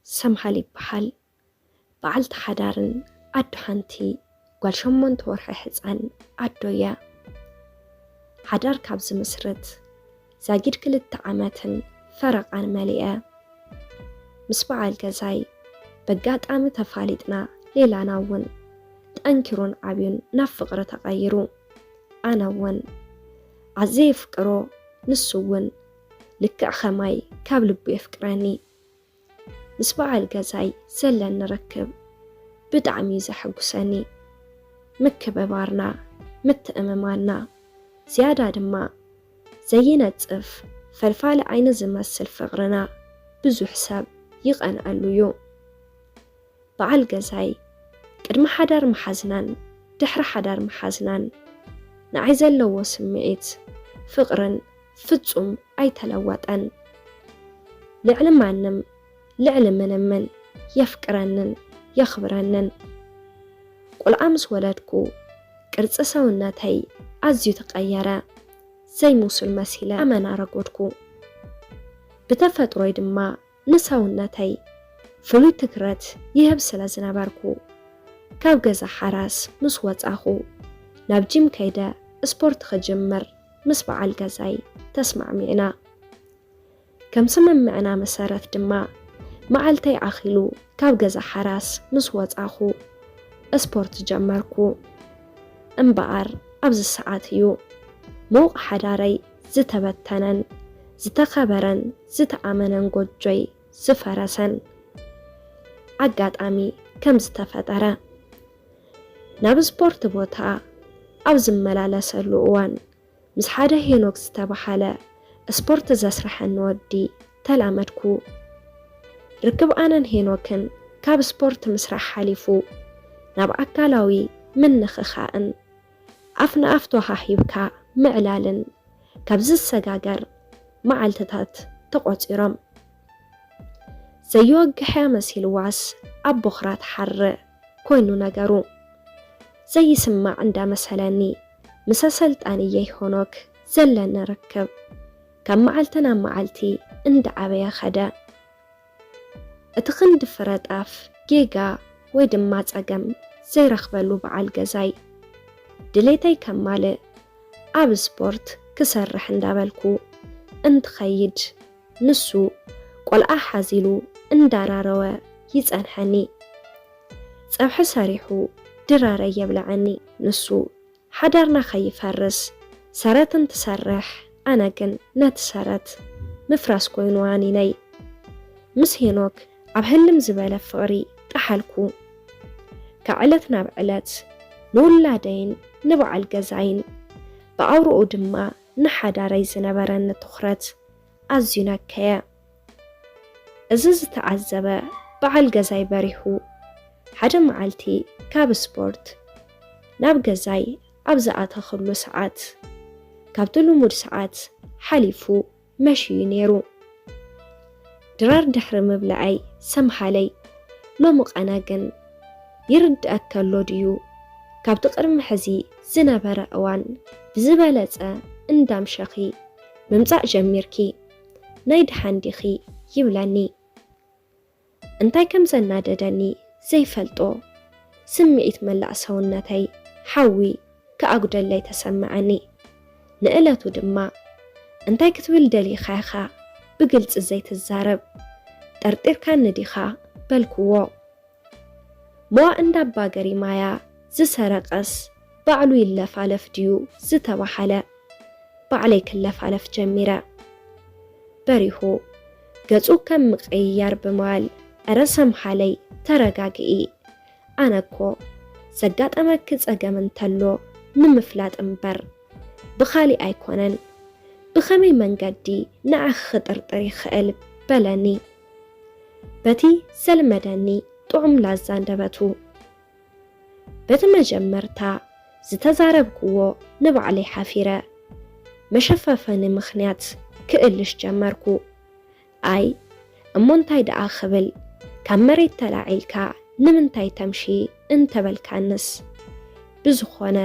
ሰምሃል ይበሃል። በዓልቲ ሓዳርን ኣዶ ሓንቲ ጓል ሸሞንተ ወርሒ ሕፃን ኣዶ እያ። ሓዳር ካብ ዝምስርት ዛጊድ ክልተ ዓመትን ፈረቓን መሊአ። ምስ በዓል ገዛይ በጋጣሚ ተፋሊጥና፣ ሌላና እውን ጠንኪሩን ዓብዩን ናብ ፍቕሪ ተቐይሩ። ኣነ እውን ኣዝየ የፍቅሮ፣ ንሱ እውን ልክዕ ኸማይ ካብ ልቡ የፍቅረኒ። ምስ በዓል ገዛይ ዘለኒ ርክብ ብጣዕሚ እዩ ዘሐጉሰኒ። ምክብባርና፣ ምትእምማንና፣ ዝያዳ ድማ ዘይነጽፍ ፈልፋሊ ዓይኒ ዝመስል ፍቕርና ብዙሕ ሰብ ይቐንኣሉ እዩ። በዓል ገዛይ ቅድሚ ሓዳር ምሓዝናን ድሕሪ ሓዳር ምሓዝናን ንዓይ ዘለዎ ስምዒት ፍቕርን ፍጹም ኣይተለወጠን። ልዕሊ ማንም፣ ልዕሊ ምንምን የፍቅረንን የኽብረንን። ቆልዓ ምስ ወለድኩ ቅርጺ ሰውነተይ ኣዝዩ ተቐየረ። ዘይምሱል መሲለ ኣመና ረጎድኩ። ብተፈጥሮይ ድማ ንሰውነተይ ፍሉይ ትኩረት ይህብ ስለ ዝነበርኩ፣ ካብ ገዛ ሓራስ ምስ ወጻኹ ናብ ጂም ከይደ ስፖርት ክጅምር ምስ በዓል ገዛይ ተስማዕሚዕና። ከም ስምምዕና መሰረት ድማ መዓልተይ ኣኺሉ ካብ ገዛ ሓራስ ምስ ወጻኹ ስፖርት ጀመርኩ። እምበኣር ኣብዚ ሰዓት እዩ ምዉቕ ሓዳረይ ዝተበተነን ዝተኸበረን ዝተኣመነን ጎጆይ ዝፈረሰን። ኣጋጣሚ ከም ዝተፈጠረ ናብ ስፖርት ቦታ ኣብ ዝመላለሰሉ እዋን ምስ ሓደ ሄኖክ ዝተባህለ ስፖርት ዘስርሐኒ ወዲ ተላመድኩ። ርክብ ኣነን ሄኖክን ካብ ስፖርት ምስራሕ ሓሊፉ ናብ ኣካላዊ ምንኽኻእን ኣፍ ንኣፍ ተዋሃሂብካ ምዕላልን ካብ ዝሰጋገር መዓልትታት ተቖጺሮም። ዘይወግሕያ መሲልዋስ ኣብ ቦኽራ ትሓርእ ኮይኑ ነገሩ። ዘይስማዕ እንዳመሰለኒ፣ ምስ ኣሰልጣንየይ ሄኖክ ዘለኒ ርክብ ካብ መዓልቲ ናብ መዓልቲ እንዳዓበየ ኸደ። እቲ ክንዲ ፍረ ጣፍ ጌጋ ወይ ድማ ጸገም ዘይረኽበሉ በዓል ገዛይ፣ ድሌተይ ከማልእ ኣብ ስፖርት ክሰርሕ እንዳበልኩ እንትኸይድ፣ ንሱ ቆልዓ ሓዚሉ እንዳራረወ ይጸንሐኒ። ጸብሒ ሰሪሑ ድራረይ የብልዐኒ። ንሱ ሓዳርና ከይፈርስ ሰረት እንትሰርሕ፣ ኣነ ግን ነቲ ሰረት ምፍራስ ኮይኑ ኣኒነይ። ምስ ሄኖክ ኣብ ህልም ዝበለ ፍቕሪ ጠሓልኩ። ካብ ዕለት ናብ ዕለት ንውላደይን ንበዓል ገዛይን ብኣውርኡ ድማ ንሓዳረይ ዝነበረኒ ትኹረት ኣዝዩ ነከየ። እዚ ዝተዓዘበ በዓል ገዛይ በሪሁ፣ ሓደ መዓልቲ ካብ ስፖርት ናብ ገዛይ ኣብ ዝኣተኽሉ ሰዓት፣ ካብቲ ልሙድ ሰዓት ሓሊፉ መሽዩ ነይሩ። ድራር ድሕሪ ምብልዐይ ሰምሃለይ፣ ሎሚ ቐነ ግን ይርድኣከ ኣሎ ድዩ? ካብቲ ቅድሚ ሕዚ ዝነበረ እዋን ብዝበለጸ እንዳምሸኺ ምምጻእ ጀሚርኪ፣ ናይ ደሓን ዲኺ? ይብለኒ። እንታይ ከም ዘናደደኒ ዘይፈልጦ ስምዒት መላእ ሰውነተይ ሓዊ ክኣጉደለይ ተሰምዐኒ። ንእለቱ ድማ፣ እንታይ ክትብል ደሊኻ ኢኻ ብግልጺ ዘይትዛረብ? ጠርጢርካኒ ዲኻ? በልክዎ። ሞኣ እንዳ ኣባ ገሪማያ ዝሰረቐስ ባዕሉ ይለፋለፍ ድዩ ዝተባህለ፣ ባዕለይ ክለፋለፍ ጀሚረ። በሪሁ ገጹ ከም ምቕይያር ብምባል፣ "እረ ሰምሃለይ፣ ተረጋግኢ። ኣነ እኮ ዘጋጠመኪ ጸገም እንተሎ ንምፍላጥ እምበር ብኻሊእ ኣይኮነን። ብኸመይ መንገዲ ንዓኺ ክጥርጥር ይኽእል?" በለኒ በቲ ዘልመደኒ ጥዑም ላዛ ኣንደበቱ። በቲ መጀመርታ ዝተዛረብክዎ ንባዕለይ ሓፊረ፣ መሸፋፈኒ ምኽንያት ክእልሽ ጀመርኩ። ኣይ፣ እሞ እንታይ ደኣ ክብል፣ ካብ መሬት ተላዒልካ ንምንታይ ተምሺ እንተበልካንስ። ብዝኾነ፣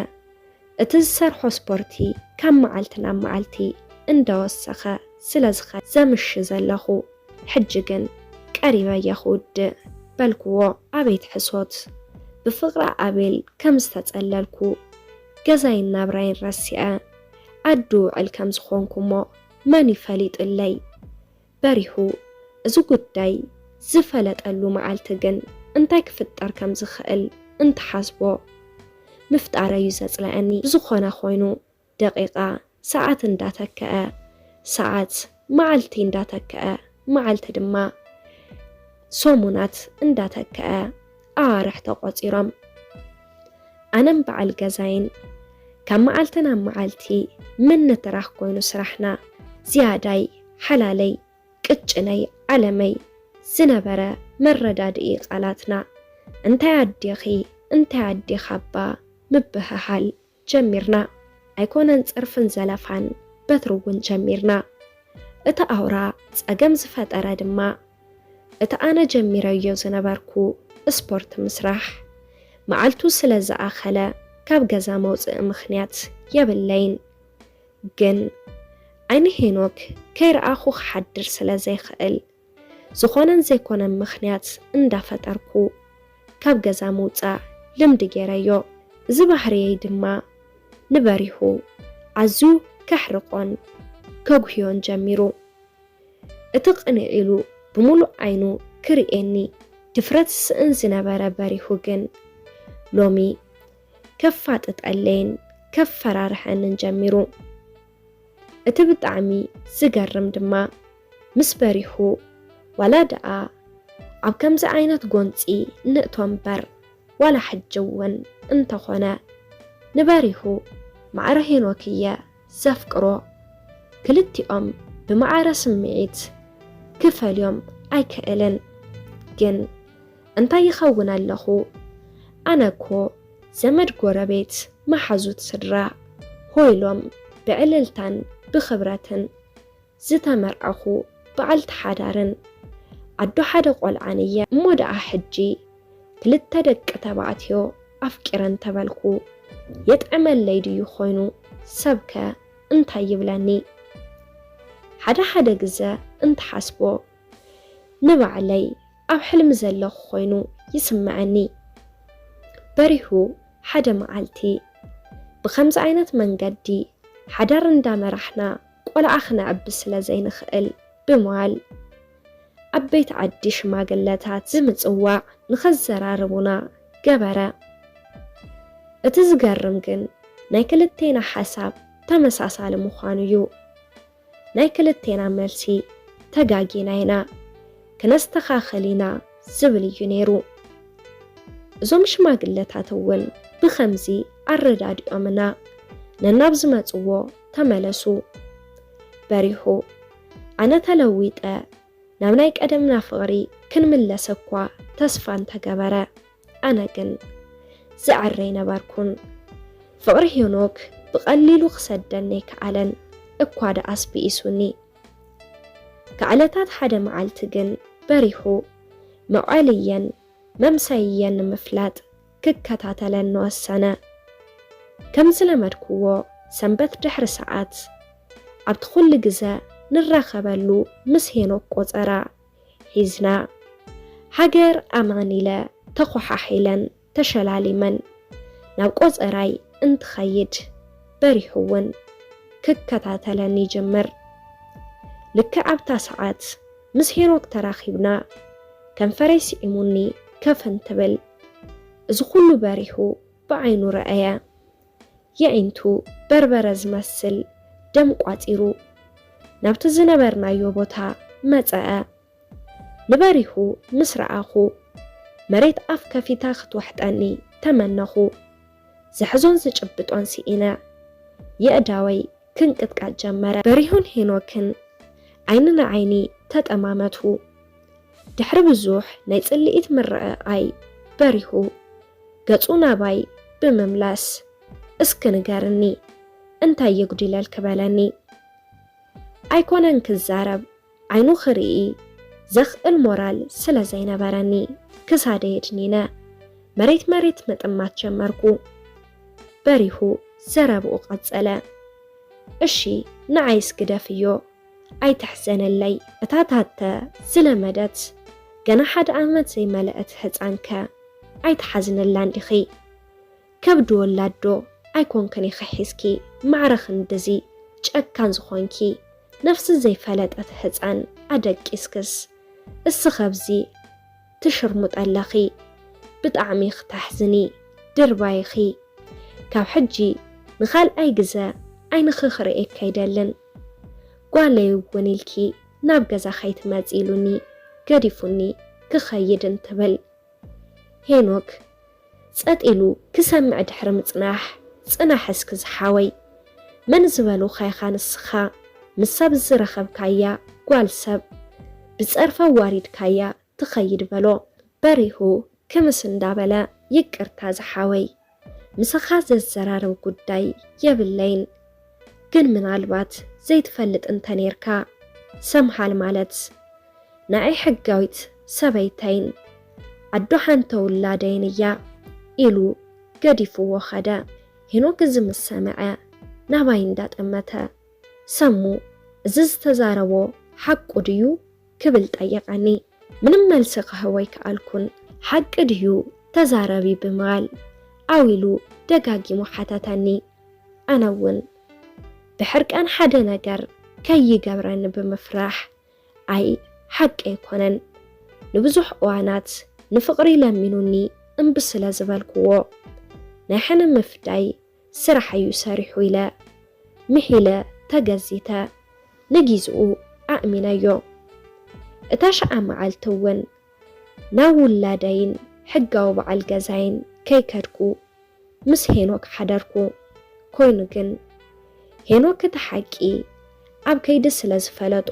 እቲ ዝሰርሖ ስፖርቲ ካብ መዓልቲ ናብ መዓልቲ እንዳወሰኸ ስለ ዝኸ-፣ ዘምሺ ዘለኹ። ሕጂ ግን ቀሪበ እየ ክውድእ በልክዎ። ኣቤት ሕሶት! ብፍቕሪ ኣቤል ከም ዝተጸለልኩ፣ ገዛይን ናብራይን ረሲዐ፣ ዓዲ ውዕል ከም ዝኾንኩ እሞ መን እዩ ፈሊጥለይ? በሪሁ፣ እዚ ጉዳይ ዝፈለጠሉ መዓልቲ ግን እንታይ ክፍጠር ከም ዝኽእል እንትሓስቦ፣ ምፍጣረይ እዩ ዘጽልኣኒ። ብዝኾነ ኮይኑ፣ ደቂቓ ሰዓት እንዳተከአ፣ ሰዓት መዓልቲ እንዳተከአ፣ መዓልቲ ድማ ሰሙናት እንዳተከአ፣ ኣዋርሕ ተቖጺሮም። ኣነን በዓል ገዛይን ካብ መዓልቲ ናብ መዓልቲ ምንትራኽ ኮይኑ ስራሕና። ዝያዳይ ሓላለይ፣ ቅጭነይ፣ ዓለመይ ዝነበረ መረዳድኢ ቃላትና፣ እንታይ ኣዴኺ፣ እንታይ ኣዴኻ እባ ምብህሃል ጀሚርና። ኣይኮነን ጸርፍን ዘለፋን፣ በትሪ እውን ጀሚርና። እቲ ኣውራ ጸገም ዝፈጠረ ድማ፣ እቲ ኣነ ጀሚረዮ ዝነበርኩ ስፖርት ምስራሕ፣ መዓልቱ ስለ ዝኣኸለ፣ ካብ ገዛ መውጽኢ ምኽንያት የብለይን። ግን ዓይኒ ሄኖክ ከይረኣኹ ክሓድር ስለ ዘይኽእል፣ ዝኾነን ዘይኮነን ምኽንያት እንዳፈጠርኩ ካብ ገዛ ምውጻእ ልምዲ ገይረዮ። እዚ ባህርየይ ድማ ንበሪሁ ኣዝዩ ከሕርቆን ከጉህዮን ጀሚሩ። እቲ ቅንዕ ኢሉ ብምሉእ ዓይኑ ክርእየኒ ድፍረት ዝስእን ዝነበረ በሪሁ ግን ሎሚ ከፋጥጠለይን ከፈራርሐንን ጀሚሩ። እቲ ብጣዕሚ ዝገርም ድማ ምስ በሪሁ ዋላ ደኣ ኣብ ከምዚ ዓይነት ጎንጺ ንእቶ እምበር ዋላ ሕጂ እውን እንተኾነ ንበሪሁ ማዕረ ሄኖክ እየ ዘፍቅሮ። ክልቲኦም ብማዕረ ስምዒት ክፈልዮም ኣይክእልን። ግን እንታይ ይኸውን ኣለኹ? ኣነ እኮ ዘመድ ጎረቤት መሓዙት ስድራ ሆይሎም ብዕልልታን ብኽብረትን ዝተመርዐኹ በዓልቲ ሓዳርን ኣዶ ሓደ ቆልዓን እየ። እሞ ደኣ ሕጂ ክልተ ደቂ ተባዕትዮ ኣፍቂረ እንተበልኩ የጥዕመለይ ድዩ ኮይኑ? ሰብከ እንታይ ይብለኒ? ሓደ ሓደ ግዘ እንትሓስቦ ንባዕለይ ኣብ ሕልሚ ዘለኹ ኮይኑ ይስምዐኒ። በሪሁ ሓደ መዓልቲ ብኸምዚ ዓይነት መንገዲ ሓዳር እንዳመራሕና ቆልዓ ክነዕቢ ስለ ዘይንኽእል ብምባል ኣብ ቤት ዓዲ ሽማግለታት ብምጽዋዕ ንኸዘራርቡና ገበረ። እቲ ዝገርም ግን ናይ ክልቴና ሓሳብ ተመሳሳሊ ምዃኑ እዩ። ናይ ክልቴና መልሲ ተጋጊና ኢና፣ ክነስተኻኽል ኢና ዝብል እዩ ነይሩ። እዞም ሽማግለታት እውን ብኸምዚ ኣረዳዲኦምና ነናብ ዝመጽዎ ተመለሱ። በሪሁ፣ ኣነ ተለዊጠ ናብ ናይ ቀደምና ፍቕሪ ክንምለስ እኳ ተስፋ እንተገበረ፣ ኣነ ግን ዝዕረ ኣይነበርኩን። ፍቕሪ ሄኖክ ብቐሊሉ ክሰደኒ ኣይከኣለን፣ እኳ ደኣስ ብኢሱኒ። ካብ ዕለታት ሓደ መዓልቲ ግን በሪሁ፣ መውዓሊየን መምሰይየን ንምፍላጥ ክከታተለኒ ወሰነ። ከም ዝለመድክዎ ሰንበት ድሕሪ ሰዓት ኣብቲ ኩሉ ግዘ ንራኸበሉ ምስ ሄኖክ ቆጸራ ሒዝና፣ ሃገር ኣማን ኢለ ተኾሓሒለን ተሸላሊመን ናብ ቆጸራይ እንትኸይድ በሪሁ እውን ክከታተለኒ ይጅምር። ልክዕ ኣብታ ሰዓት ምስ ሄኖክ ተራኺብና ከንፈረይ ስዒሙኒ ከፍ እንትብል፣ እዚ ኩሉ በሪሁ ብዓይኑ ረኣየ። የዒንቱ በርበረ ዝመስል ደም ቋጺሩ ናብቲ ዝነበርናዮ ቦታ መጸአ። ንበሪሁ ምስ ረኣኹ፣ መሬት ኣፍ ከፊታ ክትወሕጠኒ ተመነኹ። ዝሕዞን ዝጭብጦን ስኢነ፣ የእዳወይ ክንቅጥቃጥ ጀመረ። በሪሁን ሄኖክን ዓይኒ ንዓይኒ ተጠማመቱ። ድሕሪ ብዙሕ ናይ ጽልኢት ምርዕዓይ በሪሁ ገጹ ናባይ ብምምላስ፣ "እስኪ ንገርኒ፣ እንታይ የጉዲለልኪ?" በለኒ። ኣይኮነን ክዛረብ፣ ዓይኑ ክርኢ ዘኽእል ሞራል ስለ ዘይነበረኒ፣ ክሳደይ ኣድኒነ መሬት መሬት ምጥማት ጀመርኩ። በሪሁ ዘረብኡ ቀጸለ። "እሺ፣ ንዓይስ ግደፍዮ፣ ኣይትሕዘነለይ። እታ ታተ ዝለመደት ገና ሓደ ዓመት ዘይመለአት ህፃንከ ኣይትሓዝንላን ዲኺ? ከብዲ ወላዶ ኣይኮንክን ኢኺ ሒዝኪ ማዕረ ክንድዚ ጨካን ዝኾንኪ? ነፍሲ ዘይፈለጠት ህፃን ኣደቂስክስ እስኺ ኣብዚ ትሽርሙጠለኺ። ብጣዕሚ ክትሕዝኒ ድርባይኺ። ካብ ሕጂ ንኻልኣይ ግዘ ዓይንኺ ክርእየኪ ኣይደልን። ጓለይ እውን ኢልኪ ናብ ገዛ ከይትመፂ ኢሉኒ ገዲፉኒ ክኸይድ እንትብል ሄኖክ ጸጥ ኢሉ ክሰምዕ ድሕሪ ምጽናሕ፣ ጽናሕ እስኪ ዝሓወይ፣ መን ዝበሉኻ ኢኻ ንስኻ ምስ ሰብ ዝረኸብካያ ጓል ሰብ ብጸርፊ ኣዋሪድካያ ትኸይድ በሎ። በሪሁ ክምስ እንዳበለ ይቅርታ ዝሓወይ፣ ምሳኻ ዘዘራርብ ጉዳይ የብለይን፣ ግን ምናልባት ዘይትፈልጥ እንተ ኔርካ ሰምሃል ማለት ንዓይ ሕጋዊት ሰበይተይን ኣዶ ሓንተ ውላደይን እያ ኢሉ ገዲፍዎ ኸደ። ሄኖክ እዚ ምስ ሰምዐ ናባይ እንዳጠመተ ሰሙ እዚ ዝተዛረቦ ሓቁ ድዩ ክብል ጠየቐኒ። ምንም መልሲ ክህቦ ኣይከኣልኩን። ሓቂ ድዩ ተዛረቢ ብምባል ዓው ኢሉ ደጋጊሙ ሓተተኒ። ኣነ እውን ብሕርቃን ሓደ ነገር ከይገብረኒ ብምፍራሕ ኣይ ሓቂ ኣይኮነን። ንብዙሕ እዋናት ንፍቕሪ ለሚኑኒ እምቢ ስለ ዝበልክዎ ናይ ሕነ ምፍዳይ ስራሕ እዩ ሰሪሑ ኢለ ምሂለ ተገዚተ ንጊዝኡ ኣእሚነዮ። እታ ሸዓ መዓልቲ እውን ናብ ውላደይን ሕጋዊ በዓል ገዛይን ከይከድኩ ምስ ሄኖክ ሓደርኩ። ኮይኑ ግን ሄኖክ እቲ ሓቂ ኣብ ከይዲ ስለ ዝፈለጦ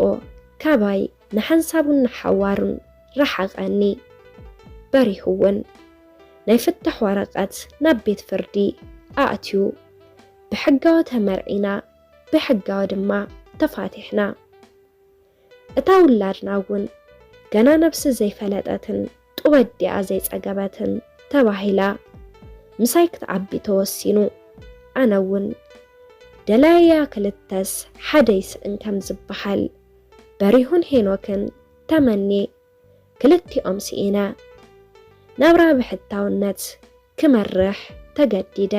ካባይ ንሓንሳቡን ንሓዋሩን ረሓቐኒ። በሪሁ እውን ናይ ፍታሕ ወረቐት ናብ ቤት ፍርዲ ኣእትዩ ብሕጋዊ ተመርዒና ብሕጋዊ ድማ ተፋቲሕና። እታ ውላድና እውን ገና ነብሲ ዘይፈለጠትን ጡብ ኣዲኣ ዘይጸገበትን ተባሂላ ምሳይ ክትዓቢ ተወሲኑ። ኣነ እውን ደላያ ክልተስ ሓደ ይስእን ከም ዝበሃል በሪሁን ሄኖክን ተመኔ ክልቲኦም ስኢነ ናብራ ብሕታውነት ክመርሕ ተገዲደ።